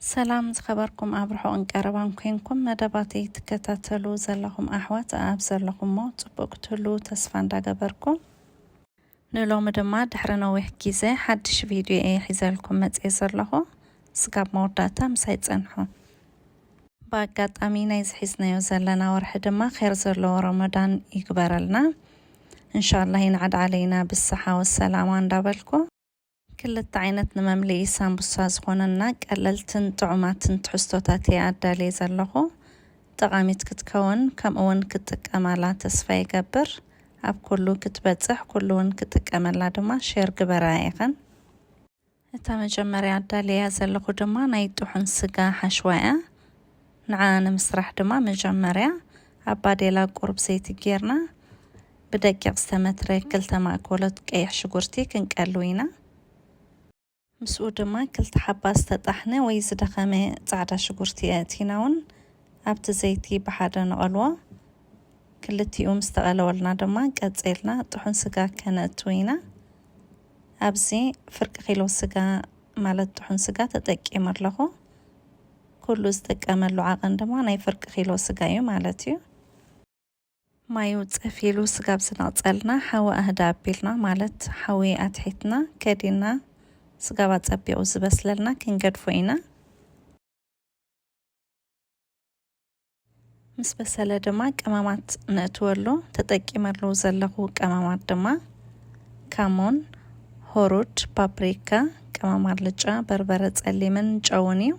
ሰላም ዝኸበርኩም ኣብ ርሑቕን ቀረባን ኮንኩም መደባተይ ትከታተሉ ዘለኹም ኣሕዋት ኣብ ዘለኹሞ ጽቡቕ ክትህሉ ተስፋ እንዳገበርኩ፣ ንሎሚ ድማ ድሕሪ ነዊሕ ግዜ ሓድሽ ቪድዮ እየ ሒዘልኩም መጽየ ዘለኹ። ስጋብ መወዳእታ ምሳይ ጸንሑ። ብኣጋጣሚ ናይ ዝሒዝናዮ ዘለና ወርሒ ድማ ኼር ዘለዎ ረመዳን ይግበረልና። እንሻላህ ይንዓድ ዓለይና ብሰሓ ወሰላማ እንዳበልኩ፣ ክልተ ዓይነት ንመምልኢ ሳምቡሳ ዝኾነና ቀለልትን ጥዑማትን ትሕዝቶታት እየ ኣዳልየ ዘለኹ። ጠቓሚት ክትከውን ከምኡ እውን ክትጥቀመላ ተስፋ ይገብር። ኣብ ኩሉ ክትበጽሕ ኩሉ እውን ክትጥቀመላ ድማ ሼር ግበራ ኢኸን። እታ መጀመርያ ኣዳልያ ዘለኹ ድማ ናይ ጥሑን ስጋ ሓሽዋ እያ። ንዓ ንምስራሕ ድማ መጀመርያ ኣብ ባዴላ ቁሩብ ዘይቲ ጌርና ብደቂቕ ዝተመትረ ክልተ ማእኮሎት ቀይሕ ሽጉርቲ ክንቀሉ ኢና። ምስኡ ድማ ክልተ ሓባ ዝተጣሕነ ወይ ዝደኸመ ጻዕዳ ሽጉርቲ የእቲና እውን ኣብቲ ዘይቲ ብሓደ ንቐልዎ። ክልቲኡ ምስ ተቐለወልና ድማ ቀጺልና ጥሑን ስጋ ከነእትው ኢና። ኣብዚ ፍርቂ ኪሎ ስጋ ማለት ጥሑን ስጋ ተጠቂመ ኣለኹ። ኩሉ ዝጥቀመሉ ዓቐን ድማ ናይ ፍርቂ ኪሎ ስጋ እዩ ማለት እዩ። ማዩ ጸፊሉ ስጋብ ዝነቕጸልና ሓዊ ኣህዳ ኣቢልና ማለት ሓዊ ኣትሒትና ከዲና ስጋብ ኣጸቢቑ ዝበስለልና ክንገድፎ ኢና። ምስ በሰለ ድማ ቀመማት ነእትወሉ። ተጠቂመሉ ዘለኹ ቀመማት ድማ ካሞን፣ ሆሩድ፣ ፓፕሪካ፣ ቀመም ኣልጫ፣ በርበረ ጸሊምን ጨውን እዩ።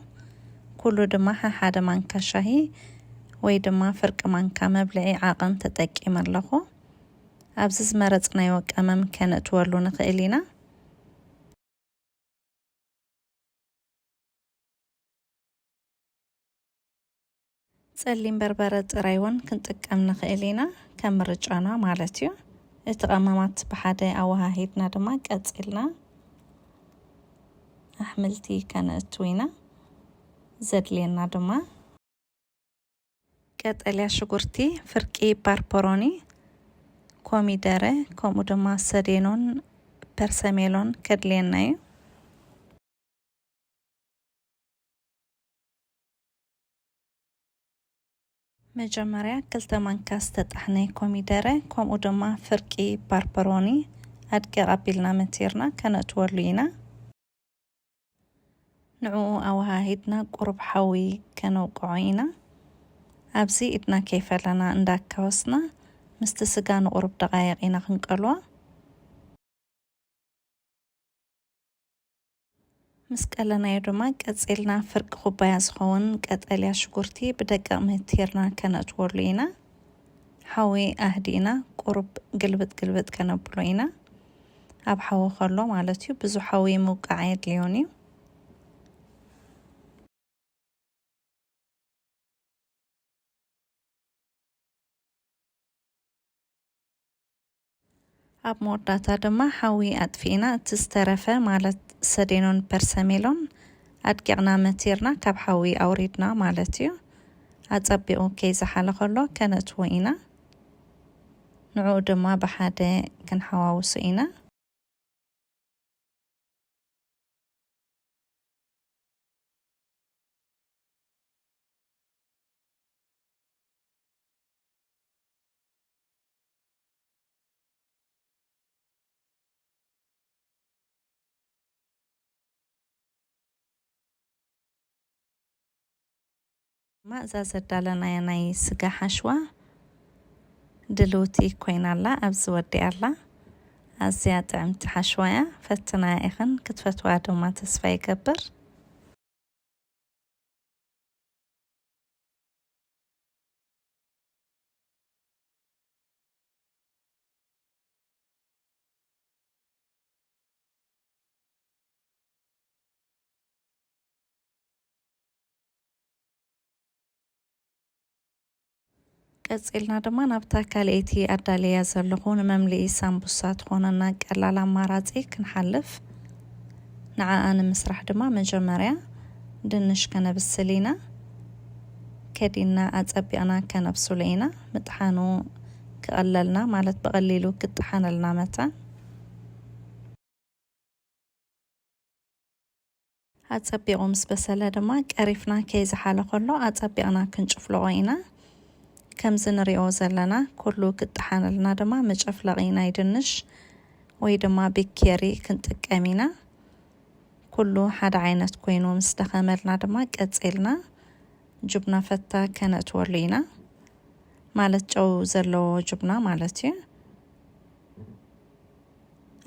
ኩሉ ድማ ሓሓደ ማንካ ሻሂ ወይ ድማ ፍርቂ ማንካ መብልዒ ዓቐን ተጠቂመ ኣለኹ። ኣብዚ ዝመረጽናዮ ቀመም ከነእትወሉ ንኽእል ኢና። ጸሊም በርበረ ጥራይ እውን ክንጥቀም ንኽእል ኢና፣ ከም ምርጫና ማለት እዩ። እቲ ቀመማት ብሓደ ኣወሃሂድና ድማ ቀጺልና ኣሕምልቲ ከነእቱ ኢና። ዘድልየና ድማ ቀጠልያ ሽጉርቲ፣ ፍርቂ ባርበሮኒ፣ ኮሚደረ፣ ከምኡ ድማ ሰዴኖን ፐርሰሜሎን ከድልየና እዩ። መጀመርያ ክልተ ማንካ ዝተጣሕነ ኮሚደረ፣ ከምኡ ድማ ፍርቂ ባርበሮኒ ኣድቂቕ ኣቢልና መቲርና ከነእትወሉ ኢና። ንዕኡ ኣወሃሂድና ቁሩብ ሓዊ ከነውቅዖ ኢና። ኣብዚ ኢድና ከይፈለና እንዳካወስና ምስቲ ስጋ ንቁሩብ ደቃይቕ ኢና ክንቀልዋ። ምስ ቀለናዮ ድማ ቀጺልና ፍርቂ ኩባያ ዝኸውን ቀጠልያ ሽጉርቲ ብደቂቕ መቲርና ከነእትወሉ ኢና። ሓዊ ኣህዲእና ቁሩብ ግልብጥ ግልብጥ ከነብሎ ኢና። ኣብ ሓዊ ከሎ ማለት እዩ። ብዙሕ ሓዊ ምውቃዕ ኣየድልዮን እዩ። ኣብ መወዳእታ ድማ ሓዊ ኣጥፊእና እቲ ዝተረፈ ማለት ሰዴኖን ፐርሰሜሎን ኣድቂቕና መቲርና ካብ ሓዊ ኣውሪድና ማለት እዩ። ኣጸቢቑ ከይዘሓለ ከሎ ከነእትዎ ኢና። ንዕኡ ድማ ብሓደ ክንሓዋውሶ ኢና። ማእዛ ዘዳለናያ ናይ ስጋ ሓሽዋ ድልውቲ ኮይና ኣላ። ኣብዚ ወዲኣ ኣላ። ኣዝያ ጥዕምቲ ሓሽዋ እያ። ፈትና ኢኽን ክትፈትዋ ድማ ተስፋ ይገብር። ቀጺልና ድማ ናብታ ካልኣይቲ ኣዳልያ ዘለኹ ንመምልኢ ሳምቡሳ ትኾነና ቀላል ኣማራጺ ክንሓልፍ። ንዓኣ ንምስራሕ ድማ መጀመርያ ድንሽ ከነብስል ኢና። ከዲና ኣጸቢቕና ከነብስሎ ኢና። ምጥሓኑ ክቐለልና ማለት ብቐሊሉ ክጥሓነልና መታን። ኣጸቢቑ ምስ በሰለ ድማ ቀሪፍና ከይዝሓለ ከሎ ኣጸቢቕና ክንጭፍልቖ ኢና። ከምዚ ንሪኦ ዘለና ኩሉ ክጠሓነልና ድማ መጨፍለቒ ናይ ድንሽ ወይ ድማ ቢኬሪ ክንጥቀም ኢና። ኩሉ ሓደ ዓይነት ኮይኑ ምስ ደኸመልና ድማ ቀጺልና ጁብና ፈታ ከነእትወሉ ኢና። ማለት ጨው ዘለዎ ጁብና ማለት እዩ።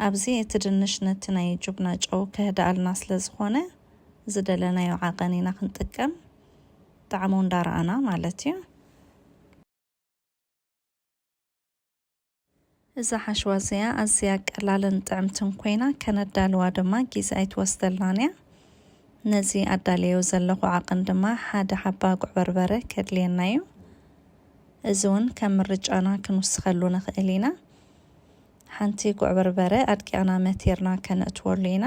ኣብዚ እቲ ድንሽ ነቲ ናይ ጁብና ጨው ከህድኣልና ስለ ዝኾነ ዝደለናዮ ዓቐን ኢና ክንጥቀም፣ ጣዕሙ እንዳረኣና ማለት እዩ። እዛ ሓሽዋ እዚኣ ኣዝያ ቀላልን ጥዕምትን ኮይና ከነዳልዋ ድማ ግዜ ኣይትወስደልናን እያ። ነዚ ኣዳልዮ ዘለኹ ዓቐን ድማ ሓደ ሓባ ጉዕ በርበረ ከድልየና እዩ። እዚ እውን ከም ምርጫና ክንውስኸሉ ንኽእል ኢና። ሓንቲ ጉዕ በርበረ ኣድቂቕና መቲርና ከነእትወሉ ኢና።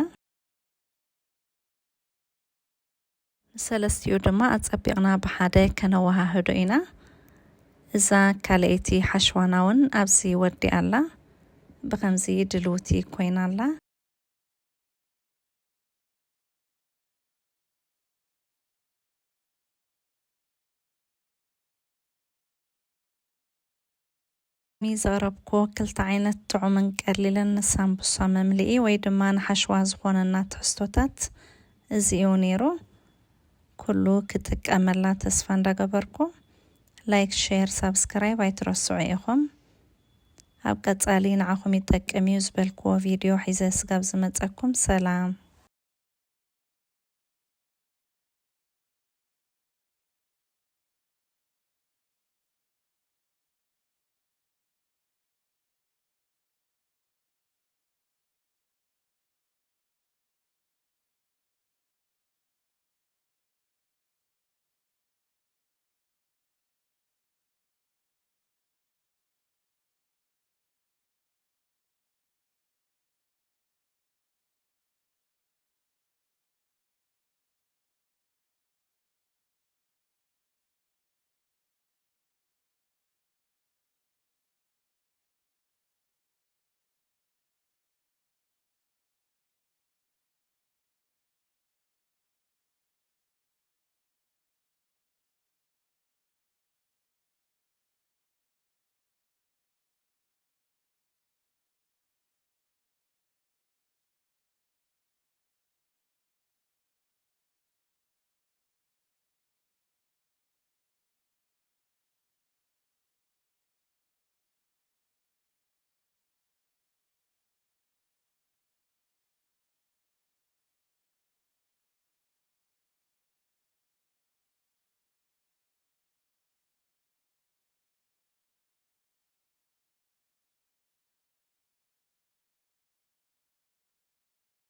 ንሰለስቲኡ ድማ ኣጸቢቕና ብሓደ ከነወሃህዶ ኢና። እዛ ካልኣይቲ ሓሽዋና እውን ኣብዚ ወዲኣ ኣላ። ብኸምዚ ድልውቲ ኮይና ኣላ። ሚ ዘቕረብኩ ክልተ ዓይነት ጥዑምን ቀሊልን ንሳምቡሳ መምልኢ ወይ ድማ ንሓሽዋ ዝኾነና ትሕዝቶታት እዚ እዩ ነይሩ። ኩሉ ክጥቀመላ ተስፋ እንዳገበርኩ ላይክ፣ ሼር፣ ሳብስክራይብ ኣይትረስዑ ኢኹም። ኣብ ቀጻሊ ንዓኹም ይጠቅም እዩ ዝበልክዎ ቪድዮ ሒዘ ስጋብ ዝመጸኩም ሰላም።